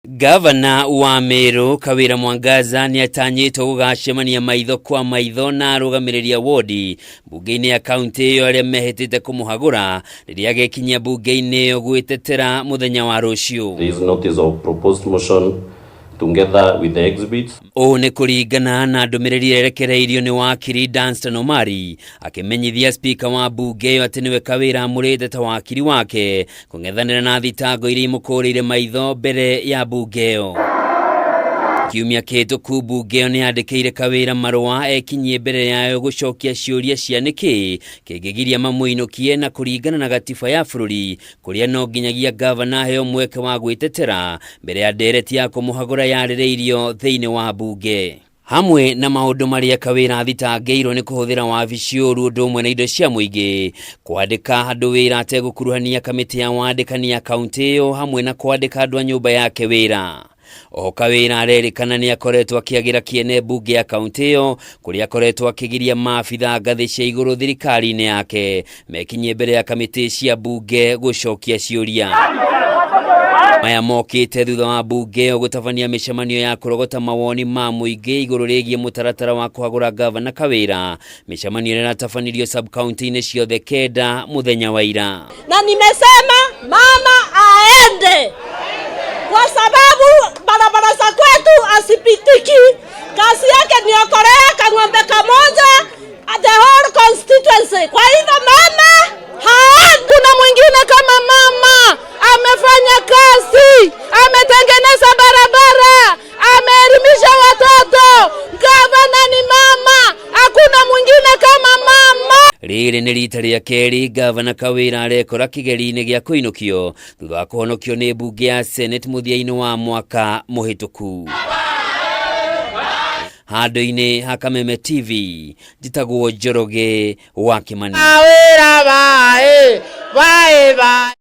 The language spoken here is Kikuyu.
Gavana wa Meru Kawira Mwangaza nĩ atanyĩtwo gũgacemania maitho kwa maitho na arũgamĩrĩri a wodi mbunge-inĩ ya kaunti ĩyo arĩa mehĩtĩte kũmũhagũra rĩrĩa agekinyia mbunge-inĩ ĩyo gwĩtetera mũthenya wa rũciũ. There is notice of proposed motion together with the exhibits. Ũũ nĩ kũringana na ndũmĩrĩri ĩrekereirio nĩ wakiri Danstan Omari akĩmenyithia spika wa mbunge ĩyo atĩ nĩwe Kawĩra amũrĩte ta wakiri wake kũng'ethanĩra na thitango iria imũkũrĩire maitho mbere ya mbunge ĩyo. Kiumia kĩhĩtũku mbunge ĩyo nĩ yandĩkĩire Kawĩra marũa ekinyie mbere yayo gũcokia ciũria cia nĩkĩ kĩngĩgiria mamũinũkie na kũringana na gatiba ya bũrũri kũrĩa no nginyagia gavana aheo mweke wa gwĩtetera mbere ya ndereti ya kũmũhagũra yarĩrĩirio thĩinĩ wa mbunge. Hamwe na maũndũ marĩa Kawĩra athitangĩirwo nĩ kũhũthĩra wabici ũru ũndũ ũmwe na indo cia mũingĩ, kwandĩka andũ wĩra ategũkuruhania kamĩtĩ ya wandĩkani ya kaunti ĩyo hamwe na kwandĩka andũ a nyũmba yake wĩra. Oho Kawĩra arerĩkana nĩ akoretwo akĩagĩra kĩene mbunge ya kaunti ĩyo kũrĩa akoretwo akĩgiria maabitha ngathĩ cia igũrũ thirikari-inĩ yake mekinyie mbere ya kamĩtĩ cia mbunge gũcokia ciũria. Maya mokĩte thutha wa mbunge ĩyo gũtabania mĩcemanio ya kũrogota mawoni ma mũingĩ igũrũ rĩgiĩ mũtaratara wa kũhagũra gavana Kawĩra. Mĩcemanio ĩrĩa ĩratabanirio sub-county-inĩ ciothe kenda mũthenya wa ira. Na nimesema mama aende kwa sababu barabara za kwetu asipitiki. Kazi yake ni okorea kang'ombe kamoja the whole constituency. Kwa hivyo mama haendi. Kuna mwingine kama mama amefanya kazi, ametengeneza barabara, ameelimisha watoto. Gavana ni mama, hakuna mwingine kama mama. Rĩrĩ nĩ rita rĩa kerĩ gavana Kawĩra arekora kĩgeri-inĩ gĩa kũinũkio thutha wa kũhonokio nĩ mbunge ya Senate mũthia-inĩ wa mwaka mũhĩtũku. Handũ-inĩ ha Kameme TV, njĩtagwo Njoroge wa Kĩmani. Kawĩra bye, bye, bye.